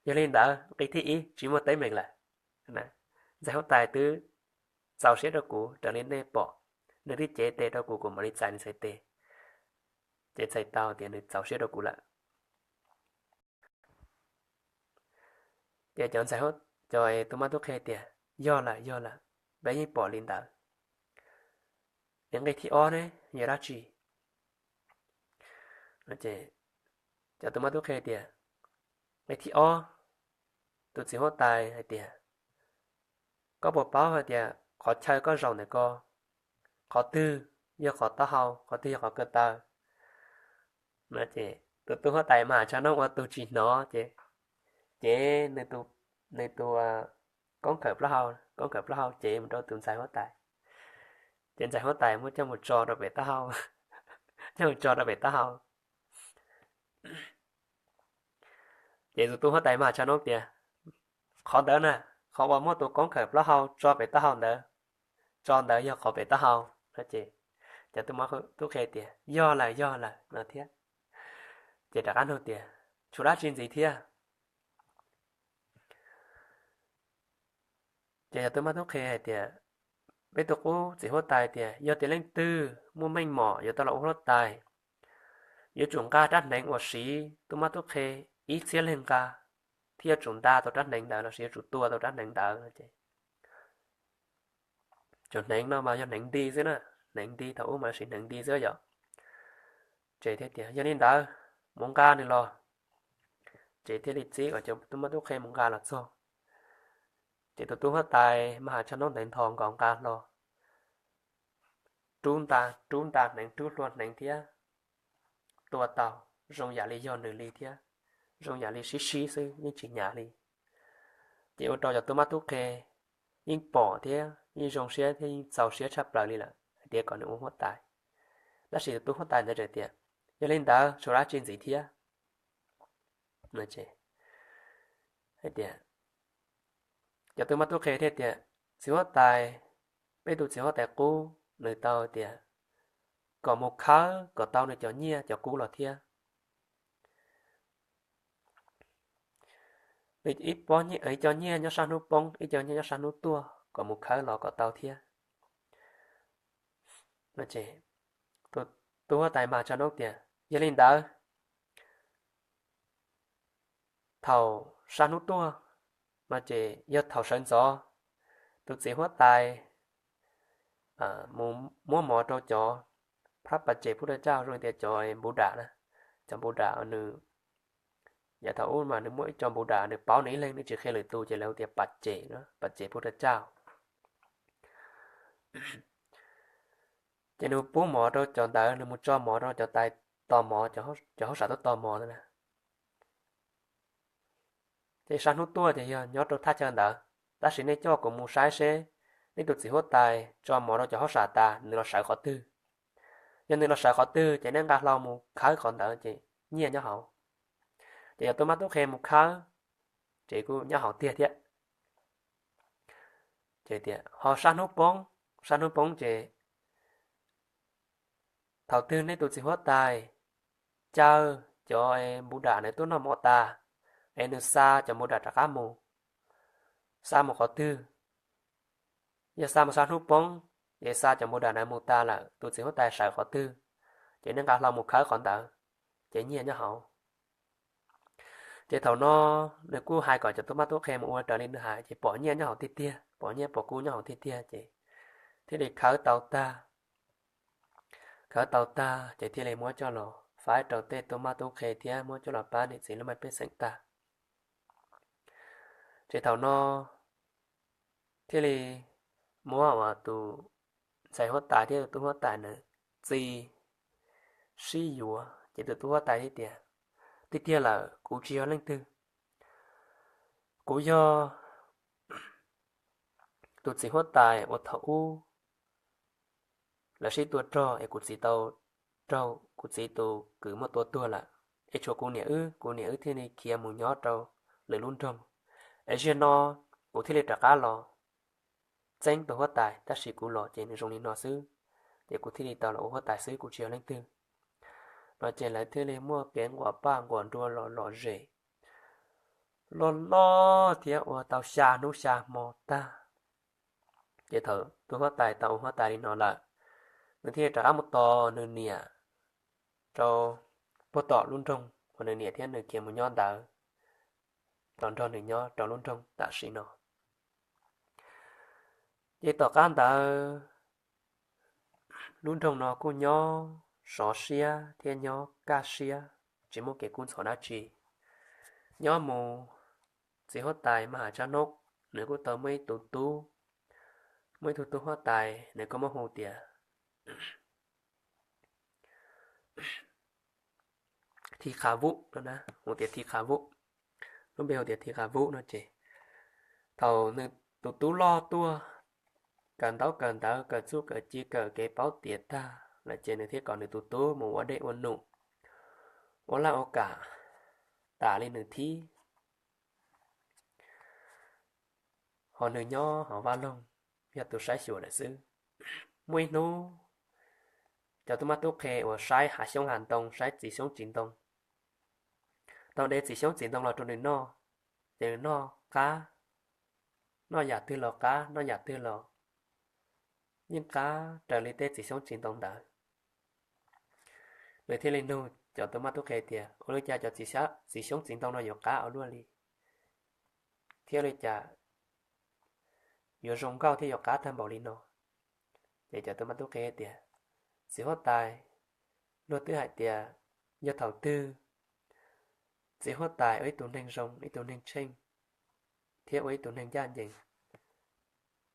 yog li ntawd nqe thib ib tsis muaj teeb meem lawm. Ntxhais huab tais twb txaus siab rau kuv raws li nej pom, nws twb cev tes rau kuv, kuv mam li txais nws txhais tes, ces txhais tau tias nws txaus siab rau kuv lawm. Ces cov ntxhais, cov tub mab tub qhe tias, yog lawm, yog lawm, peb yeej pom li ntawd. Es nqe thib ob ne yog dab tsi? Cov tub mab tub qhe tias, nqe thib ob, tus txiv huab tais hais tias, koj puas paub hais tias qhov chaw koj zaum ntawm ko, qhov twg yog qhov taub hau, qhov twg yog qhov ko taw? No ces tus tub huab tais mas tsa noob ua tus tsis hnov ces, ces nws tus koob khawm plaub hau, koob khawm plaub hau cev mus rau tus ntxhais huab tais, ces ntxhais huab tais muab coj mus tso rau pem taub hau, coj mus tso rau pem taub hau. Ces tus tub huab tais mas tsa noob tias, qhov ntawd na, qhov uas muaj tus koob khawm plaub hau tso pem taub hau ntawd, tso ntawd yog qhov pem taub hau no ces cov tub mab tub qhe tias, yog lawm, yog lawm no thiab. Ces rov qab nug tias, tshuav dab tsi ntxiv thiab? Ces cov tub mab tub qhe hais tias, peb tus qub txiv huab tais tias yog tias leej twg muaj meej mom yuav tau los ua huab tais, yuav tsum nqa rab hneev uas siv tub mab tub qhe ib txhiab leeg nqa, thiab yuav tsum nta tau rab hneev ntawd lossis yuav tsum tua tau rab hneev ntawd no ces, cov hneev no mas yog hneev nti xwb na, hneev nti thaum ub mas siv hneev nti xwb yom. Ces thiaj tias yog li ntawd, mus nqa nws los. Ces thiaj li txib kom cov tub mab tub qhe mus nqa los txog. Ces tus tub huab tais mas has tsho noob ntawd nthos nkaus nqa hlo, rub nta, rub nta hneev, rub hlua hneev thiab tua tau, zoo yam li yog nws li thiab, zoo yam li sib sib xwb yeej tsis hnyav li. Ces ua rau cov tub mab tub qhe yeej pom thiab yeej zoo siab thiab yeej txaus siab tshaj plaws li lawm, hais tiav kom nws ua huab tais. Tab sis tus tub huab tais ntawd tseem tias, yog li ntawd tsis ua dab tsi ntxiv thiab. Hais tias, cov tub mab tub qhe thiaj tias, txiv huab tais, peb tus txiv huab tais qub nws tau tias kom mus khawb kom tau nws cov nyiaj cov kub los thiab. Nws ib pob nyiaj, ib co nyiaj nyob sab hnub poob, ib co nyiaj nyob sab hnub tuaj, kom mus khawb los kom tau thiab. Tus tub huab tais mas tsa noob tias, yog li ntawd, thaum sab hnub tuaj no ces yog thaum sawv ntxov, tus txiv huab tais mus muab mov rau cov pab pas ces pub rau caj zoo tias cov npus dam na, cov npus dam nws, yav thaum ub mas nws muaj ib co npus dam nws paub nws ib leeg nws tsis qhia lwm tus ces lawv hu tias pas ces, pas ces pub rau caj. Ces nws pub mov rau cov ntawd, nws mus tso mov rau cov tais tos mov, cov hauj sam tuaj tos mov na. Ces sab hnub tuaj ces yog nyob rau thaj chaw ntawd, tab sis nej coj kuv mus saib seb nej tus txiv huab tais tso mov rau cov hauj sam tas nws los sawv qhov twg. Yog nws los sawv qhov twg ces nej nqa hlo mus khawb qhov ntawd ces nyiaj nyob hauv. Ces yog tub mab tub qhe mus khawb, ces kuj nyob hauv tiag thiab. Ces tias ho sab hnub poob, sab hnub poob ces thaum twg nej tus txiv huab tais caw cov npus dam nws tuaj noj mov tas, es nws xa cov npus dam rov qab mus, xa mus qhov twg, yog xa mus sab hnub poob, ces xa cov npus dam ntawd mus tas lawm tus txiv huab tais sawv qhov twg, ces nej nqa hlo mus khawb qhov ntawd, ces nyiaj nyob hauv. Ces thaum no nws kuj hais kom cov tub mab tub qhe mus ua raws li nws hais, ces pom nyiaj nyob hauv tiag tiag, pom nyiaj pom kub nyob hauv tiag tiag, ces thiaj li khawb tau tag. Khawb tau tag ces thiaj li muab coj los faib rau tej tub mab tub qhe thiab muab coj los pab niam txiv lub mej pej xeem tag. Ces thaum no thiaj li muab uas tus ntxhais huab tais thiab tus tub huab tais ntawd txi sib yuav, ces tus tub huab tais thiaj tias, tiag tiag lawm, kuv tsis yog leej twg, kuv yog tus txiv huab tais uas thaum ub lawv sib tua rog es kuv txiv tau raug kuv txiv tus kwv muab tua tuag lawm, es tshuav kuv niam wb, kuv niam wb thiaj li khiav mus nyob rau lwm lub nroog. Es zaum no kuv thiaj li rov qab los txeeb tus huab tais, tab sis kuv los ces nws zoo li no xwb, ces kuv thiaj li tau los ua huab tais xwb, kuv tsis yog leej twg. No ces lawv thiaj li muaj kev nquam paj nquam nruas los lom zem loj loj thiab ua tau xya hnub xya hmo tag. Ces thaum tus huab tais tau ua huab tais li no lawm, nws thiaj li rov qab mus tos nws niam rau puag tom lub nroog uas nws niam thiab nws khiav mus nyob ntawd, los nrog nws nyob rau lub nroog tam sim no. Ces tom qab ntawd lub nroog no kuj nyob sov siab thiab nyob kaj siab, tsis muaj kev kub ntxhov dab tsi. Nyob mus txiv huab tais Maj Has Tsab Noob, nws kuj tau muaj ib tug tub, muaj ib tug tub huab tais, nws kuj muab hu tias Thi Qha Vub no, hu tias Thi Qha Vub, lub npe hu tias Thi Qha Vub no ces thaum nws tus tub loj tuaj kawm ntaub kawm ntawv kawm txuj kawm ci kawm kev paub tiav tag lawm ces nws thiaj kom nws tus tub mus ua dej ua num, ua laj ua kam tas li nws thib, ho nws nyob hauv vaj loog yog tus saib xyuas lawm xwb. Muaj ib hnub cov tub mab tub qhe uas saib hav xyoob hav ntoo, saib txiv xyoob txiv ntoo, tau de txiv xyoob txiv ntoo los rau nws noj, ces nws noj qab, noj yam twg los qab, noj yam twg los yeej qab raws li tej txiv xyoob txiv ntoo ntawd. Nws thiaj li nug cov tub mab tub qhe tias, ua li cas cov txiv xyoob txiv ntoo no yuav qab ua luaj li, thiab ua li cas yuav zoo nkauj thiab yuav qab tag npaum li no? Ces cov tub mab tub qhe tias, txiv huab tais, luag twb hais tias yog thaum twg txiv huab tais ua ib tug neeg zoo, ib tug neeg tsheej, thiab ua ib tug neeg ncaj ncees,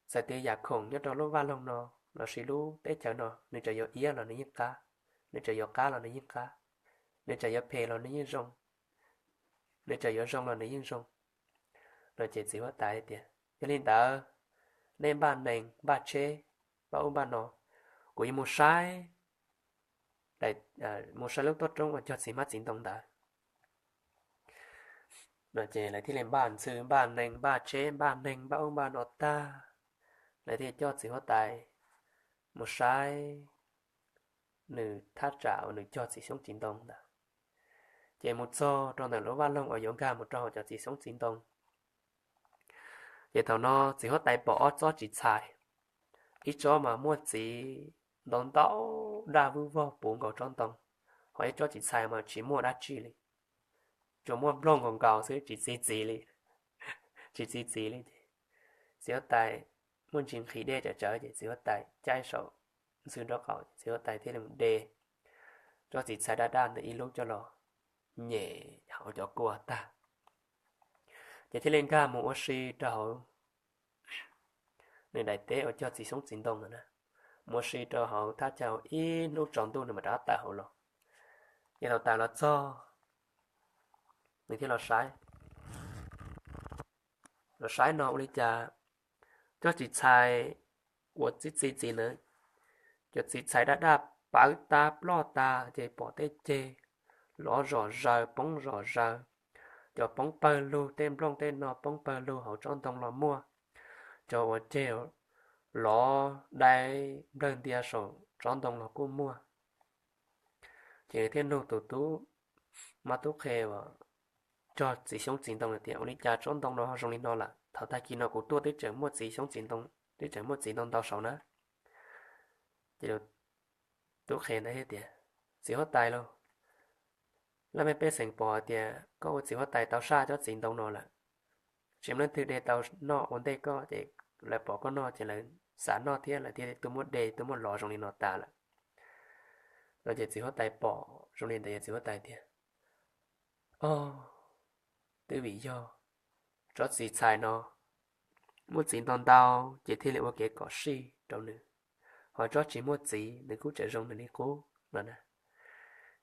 txawm tias yam khoom nyob rau lub vaj loog no lossis lub teb chaws no nws txawm yuav iab los nws yeej qab, nws txawm yuav qab los nws yeej qab, nws txawm yuav phem los nws yeej zoo, nws txawm yuav zoo los nws yeej zoo. No ces txiv huab tais tias, yog li ntawd, nej npaj nees npaj tsheb, npaj ub npaj no, kuv yuav mus saib, mus saib lub toj roob uas cog txiv hmab txiv ntoo ntawd. No ces lawv thiaj li npaj ntxhw npaj nees npaj tsheb npaj neeg npaj ub npaj no tag, lawv thiaj coj txiv huab tais mus saib nws thaj tsam uas nws cog txiv xyoob txiv ntoo ntawd. Ces mus txog rau ntawm lub vaj loog uas yuav nkag mus rau hauv cov txiv xyoob txiv ntoo, ces thaum no txiv huab tais pom ob tsob txiv txhais, ib tsob mas muaj txiv ntau ntau daj vwj vog puv nkaus tsob ntoo, ho ib tsob txiv txhais mas tsis muaj dab tsi li, tsuas muaj nplooj nkaus nkaus xwb tsis txi txiv li, tsis txi txiv li ces txiv huab tais muaj ntsis nqhis dej tsawv tsawv ces txiv huab tais caij saum ntxhw nraub qaum, txiv huab tais thiaj li mus de tsob txiv txhais daj daj ntawd ib lub coj los nyem hauv cov kua tag, ces thiaj li nkag mus ua si rau hauv nws daim teb uas cog txiv xyoob txiv ntoo ntawd na, mus ua si rau hauv thaj chaw ib hnub tsaus ntuj nws mam rov qab tawm hauv los. Ces thaum tawm los txog, nws thiaj los saib, los saib no ua li cas cov txiv txhais uas txi txiv txiv ntawd, cov txiv txhais daj daj pawv tag ploj tag ces pom tej ceg lov zom zaws poob zom zaws, cov poob pawg lug tej nplooj tej no poob pawg lug hauv tsob ntoo los muaj, cov uas ceg lov dai nplawg ntia saum tsob ntoo los kuj muaj. Ces nws thiaj nug tus tub, mab tub qhe uas cog txiv xyoob txiv ntoo tias ua li cas tsob ntoo no ho zoo li no lawm, thaum tag kis no kuv tuaj twb tseem muaj txiv xyoob txiv ntoo, twb tseem muaj txiv ntoo ntau saud na. Ces tub qhe ntawd thiaj tias, txiv huab tais lauj, laj mej pej xeem pom hais tias koj ua txiv huab tais tau saj cov txiv ntoo no lawm, tsis muaj leej twg de tau noj ua ntej koj ces lawv pom koj noj ces lawv xav noj thiab lawv thiaj tuaj muab de tuaj muab lov zoo li no tas lawm. No ces txiv huab tais pom zoo li ntawd ces txiv huab tais tias, o, twb vim yog tsob txiv txhais no muaj txiv ntau ntau ces thiaj li ua kev kom sij rau nws, ho tsob tsis muaj txiv nws kuj tseem zoo nws li qub no na.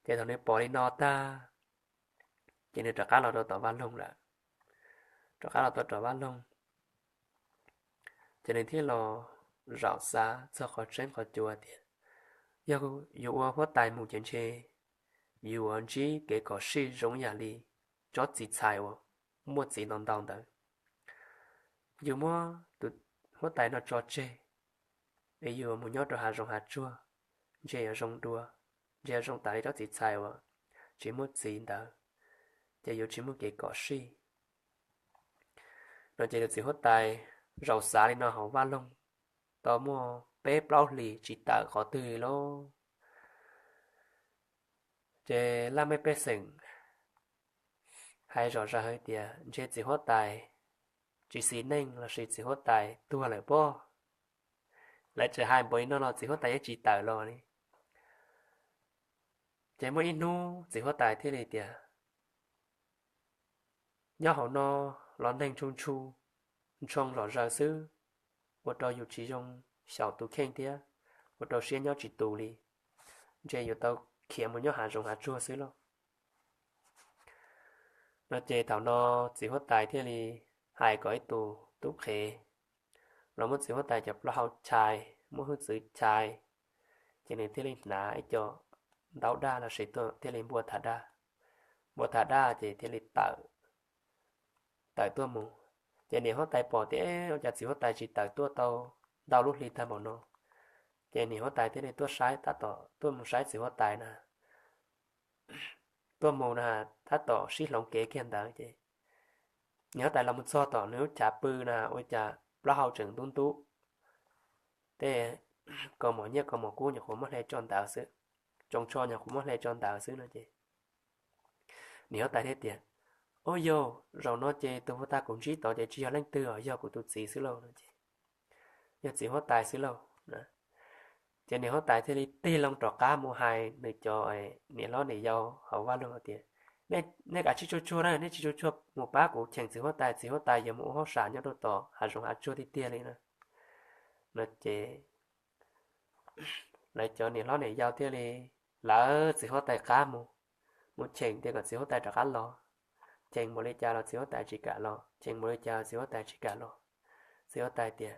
Ces thaum nws pom li no tag, ces nws rov qab los rau tom vaj loog lawm. Rov qab los tau tom vaj loog, ces nws thiaj los zaum xav txog qhov tseeb qhov cua tias, yog yuav ua huab tais mus ces ntshe yuav ntsib kev kom sij zoo yam li tsob txiv txhais uas muaj txiv ntau ntau ntawd. Yus muab tus huab tais no tso tseg es yus mus nyob rau hav zoov hav tsuag, ntshe yuav zoo dua, ntshe yuav zoo tas li tsob txiv txhais uas tsis muaj txiv ntawd, ces yuav tsis muaj kev kom sij. No ces tus txiv huab tais zaum xav li no hauv vaj loog tau muaj peb plaub hlis tsis tawm qhov twg li lauj. Ces laj mej pej xeem hais zom zaws hais tias ntshe txiv huab tais tsis xis neej lossis txiv huab tais tuag lawm pob. Lawv tseem hais npaum li no los txiv huab tais yeej tsis tawm los li. Ces muaj ib hnub txiv huab tais thiaj li tias, nyob hauv no los neeg ntshoo ntshoo, ntshoo zom zaws xwb, ua rau yus tsis zoo xyaum tus kheej thiab ua rau siab nyob tsis tus li. Ntshe yuav tau khiav mus nyob hav zoov hav tsuag xwb lauj. No ces thaum no txiv huab tais thiaj li hais kom ib tus tub qhe los muab txiv huab tais cov plaub hau chais, muab hwj txwv chais, ces nws thiaj li hnav ib co ntaub daj lossis thiaj li npua tham daj, npua tham daj ces thiaj li tawm, tawm tuaj mus. Ces niam huab tais pom tias ua cas txiv huab tais tsis tawm tuaj tau ntau lub hli tag npaum no, ces niam huab tais thiaj li tuaj saib, tab tom tuaj mus saib txiv huab tais na, tuaj mus na, tab tom sib hloov kev kiag ntawd ces niam huab tais los mus txog tom nws lub chav pw na ua cas plaub hau tseem ntub ntub, tej kaus mom nyiaj kaus mom kub nyuam qhuav muab hle tso ntawd xwb, tsoos tsho nyuam qhuav muab hle tso ntawd xwb no ces niam huab tais thiaj tias, ub yau, zaum no ces tus uas tag kuv ntsib tod ces tsis yog leej twg os, yog kuv tus txiv xwb lauj no ces, yog txiv huab tais xwb lauj. Ces niam huab tais thiaj li tig loo rov qab mus hais nws cov niam hlob niam yau hauv vaj loog tias, nej kav tsij tsuag tsuag na, nej tsis tsuag tsuag mus pab kuv cheem txiv huab tais, txiv huab tais yuav mus ua hauj sam nyob rau tom hav zoov hav tsuag tiag tiag li na. No ces lawv cov niam hlob niam yau thiaj li lawv txiv huab tais qab mus, mus cheem tias kom txiv huab tais rov qab los. Cheem npaum li cas los txiv huab tais tsis kam los, cheem npaum li cas los txiv huab tais tsis kam los. Txiv huab tais tias,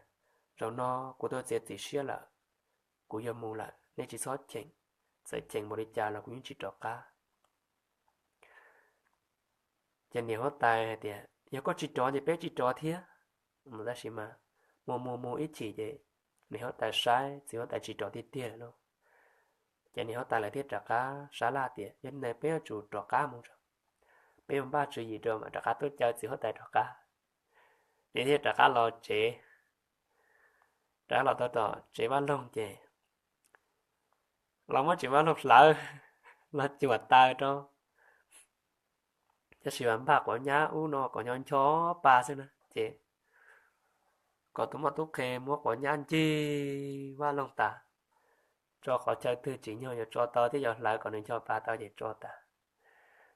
zaum no kuv twb txiav txim siab lawm, kuv yuav mus lawm, nej tsis txhob cheem. Txawm cheem npaum li cas los kuv yeej tsis rov qab. Ces niam huab tais hais tias, Yog koj tsis rov ces peb tsis rov thiab. Tab sis mas mus mus mus ib chim ces niam huab tais saib txiv huab tais tsis rov tiag tiag lawm lauj. Ces niam huab tais lawv thiaj rov qab sab laj tias, Yog li ntawd peb yuav tsum rov qab mus, peb mus npaj tswv yim rau mam rov qab tuaj caw txiv huab tais rov qab. Ces thiaj rov qab los tsev, rov qab los tau tom tsev Vaj Loog ces los muab tsev Vaj Loog hlawv, los cuam taws rau. Tab sis mas npaj quav nyab ub no kom ncho ncho pa xwb na ces kom tus moj tub qhe muab quav nyab ncig Vaj Loog tas, tso qhov chaw twg tsim nyog yuav tso tau thiab yuav hlawv kom nws ncho pa tau ces tso tas.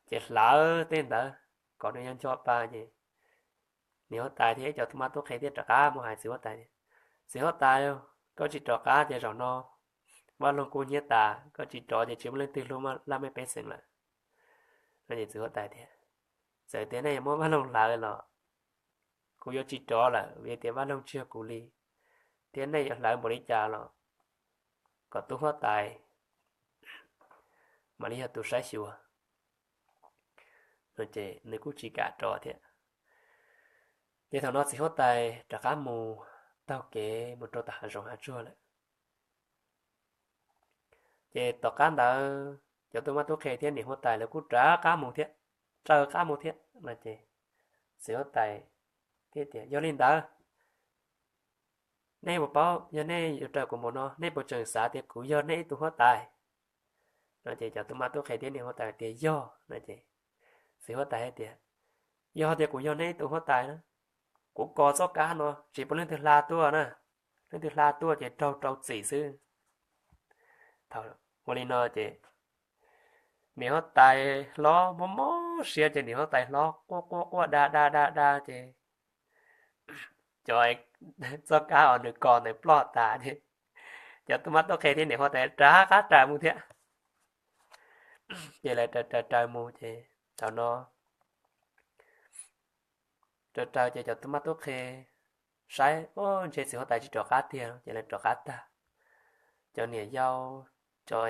Ces hlawv tej ntawd kom nws ncho ncho pa ces niam huab tais thiab ib co tub mab tub qhe thiaj rov qab mus hais txiv huab tais tias, Txiv huab tais, koj tsis rov qab ces zaum no Vaj Loog kub hnyiab tas, koj tsis rov ces tsis muaj leej twg hlub laj mej pej xeem lawm. No ces txiv huab tais tias, Txawm tias nej yuav muab Vaj Loog hlawv los kuv yuav tsis rov lawm, vim tias Vaj Loog tsis yog kuv li, thiab nej yuav hlawv npaum li cas los kom tub huab tais mam li yog tus saib xyuas. No ces nws kuj tsis kam rov thiab. Ces thaum no txiv huab tais rov qab mus taug kev mus rau tom hav zoov hav tsuag lawm. Ces tom qab ntawd cov tub mab tub qhe thiab niam huab tais lawv kuj rov qab mus thiab, raws qab mus thiab no ces txiv huab tais thiaj tias, Yog li ntawd nej puas paub, yog nej yuav raws kuv mus no nej puas tseem xav tias kuv yog nej ib tug huab tais? No ces cov tub mab tub qhe thiab niam huab tais tias yog no ces txiv huab tais hais tias, Yog tias kuv yog nej ib tug huab tais na, kuv kos txoj kab no tsis pub leej twg hla tuaj na, leej twg hla tuaj ces raug rau txim xwb. Thaum ua li no ces niam huab tais hlob mob mob siab ces niam huab tais hlob quaj quaj quaj da da da da ces cov txoj kab uas nws kos ntawd ploj tas ces cov tub mab tub qhe thiab niam huab tais rov qab raws mus thiab. Ces lawv raws raws raws mus ces thaum no raws raws ces cov tub mab tub qhe saib, o, ntshe txiv huab tais tsis rov qab tiag ces lawv rov qab tag. Cov niam yau, cov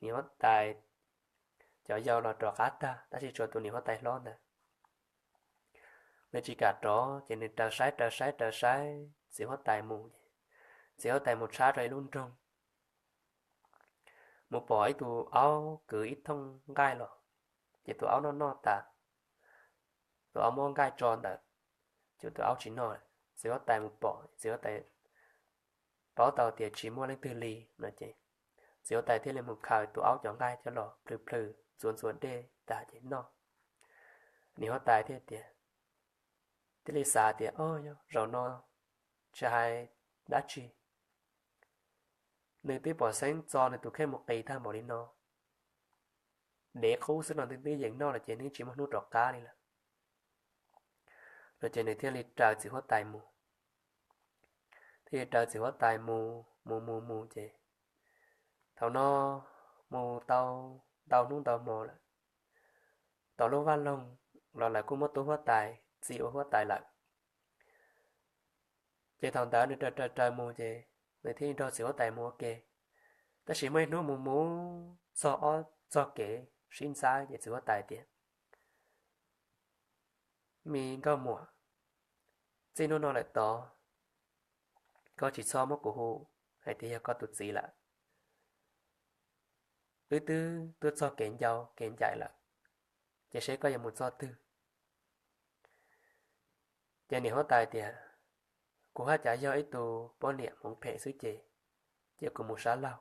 niam huab tais, cov yau los rov qab tag tab sis tshuav tus niam huab tais hlob ntawd nws tsis kam rov ces nws raws saib raws saib raws saib txiv huab tais mus ces txiv huab tais mus tshab rau ib lub nroog, mus pom ib tug aub kwv ib thooj nqaij los, ces tus aub noj noj tas, tus aub muab nqaij tso ntawd, ces tus aub tsis noj lawm. Txiv huab tais mus pom, txiv huab tais paub tau tias tsis muaj leej twg li no ces txiv huab tais thiaj li mus khaws tus aub cov nqaij coj los plhws plhws ntxuav ntxuav dej tas ces noj. Niam huab tais thiaj tias, thiaj li xav tias, o, yog zaum no tsis hais dab tsi, nws twb pom xeeb txo nws tus kheej mus qis tag npaum li no, dev qub xwb no nws twb yeem noj lawm ces nws tsis muaj hnub rov qab li lawm. No ces nws thiaj li raws txiv huab tais mus. Thiaj li raws txiv huab tais mus mus mus mus ces thaum no mus tau ntau hnub ntau hmo lawm, tom lub vaj loog los lawv kuj muab tub huab tais txi ua huab tais lawm. Ces thaum ntawd nws raws raws raws mus ces nws thiaj li nrog txiv huab tais mus ua ke. Tab sis muaj ib hnub mus mus txog ob txog kev sib ntxaib ces txiv huab tais tias, Me nkauj muam, txij hnub no lawm tod, koj tsis txhob muab kuv hu hais tias yog koj tus txiv lawm. Wb twb tuaj txog kev ncau kev ncaim lawm, ces seb koj yuav mus txoj twg. Ces niam huab tais tias, Kuv haj cav yog ib tug poj niam hmoov phem xwb ces, ces kuv mus sab laug,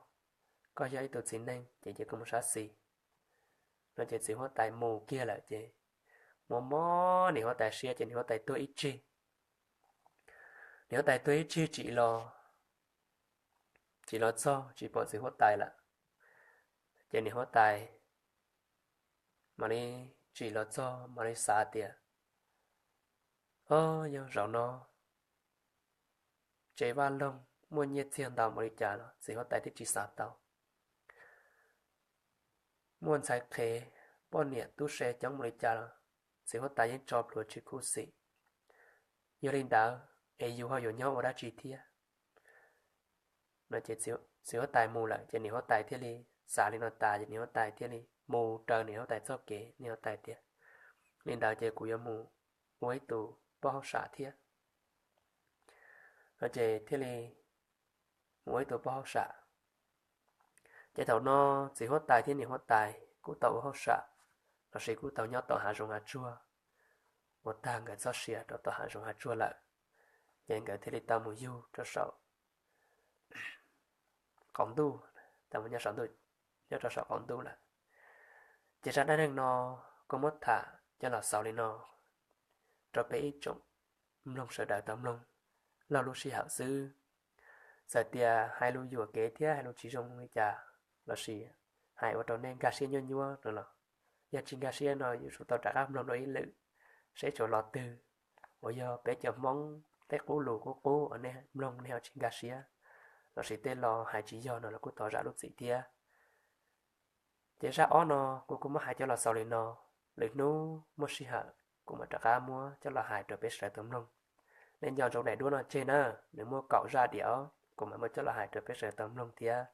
koj yog ib tug txiv neej ces cia kuv mus sab xis. No ces txiv huab tais mus kiag lawm ces mob mob niam huab tais siab ces niam huab tais tuag ib tsig. Niam huab tais tuag ib tsig tsim los, tsim los txog tsis pom txiv huab tais lawm. Ces niam huab tais mam li tsim los txog mam li xav tias, O, yog zaum no tsev vaj loog muaj nyiaj txiag ntau npaum li cas los txiv huab tais twb tsis xav tau. Muaj ntxhais qhev poj niam tub se coob npaum li cas los txiv huab tais yeej tso plhuav tsis khuv xim. Yog li ntawd es yus ho yuav nyob ua dab tsi thiab? no ces txiv huab tais mus lawm ces niam huab tais thiaj li xav li no tas ces niam huab tais thiaj li mus raws niam huab tais txoj kev. Niam huab tais tias, li ntawd ces kuv yuav mus ua ib tus poj hauj sam thiab. No ces thiaj li mus ua ib tus poj hauj sam. Ces thaum no txiv huab tais thiab niam huab tais kuj tau ua hauj sam lossis kuj tau nyob tom hav zoov hav tsuag ua tag nkawd txoj sia rau tom hav zoov hav tsuag lawm, ces nkawd thiaj li tau mus yug rau saum qaum ntuj, tau mus nyob saum ntuj, nyob rau saum qaum ntuj lawm. Ces zaj dab neeg no kuv muab tham coj los xaus li no rau peb ib tsoom mloog sawv daws tau mloog laug lub sij hawm xwb. Txawm tias hais lus yuam kev thiab hais lus tsis zoo li cas lossis hais ua rau nej nkag siab nyuaj nyuaj no los, yog tsis nkag siab no yuav tsum tau rov qab mloog dua ib lwm seb tshuav lo twg uas yog peb cov Hmoob tej qub lus qub qub uas nej mloog nej ho tsis nkag siab lossis tej lo hais tsis yog no los kuj thov zam lub txim thiab. Ces zaj ob no kuv kuj muab hais coj los xaus li no, lwm hnub muaj sij hawm kuv mam rov qab muab coj los hais rau peb sawv daws tau mloog. Nej nco ntsoov daim duab no tseg na, nws muaj kaum zaj diam os, kuv mam muab coj los hais rau peb sawv daws tau mloog thiab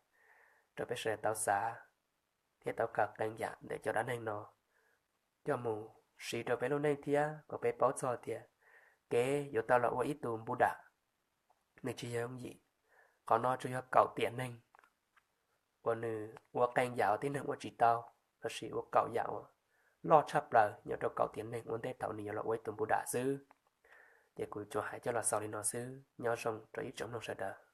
rau peb sawv daws tau xav thiab tau khaws qee yam ntawm cov dab neeg no coj mus siv rau peb lub neej thiab kom peb paub txog tias kev yuav tau los ua ib tus npu dam nws tsis yog yooj yim. Qhov no tsuas yog kaum tiam neeg uas nws ua qee yam uas tib neeg ua tsis tau, lossis ua kaum yam uas loj tshaj plaws nyob rau kaum tiam neeg ua ntej thaum nws yuav los ua ib tus npu dam xwb. Ces kuv tsuas hais coj los xaus li no xwb, nyob zoo rau ib tsoom mloog sawv daws.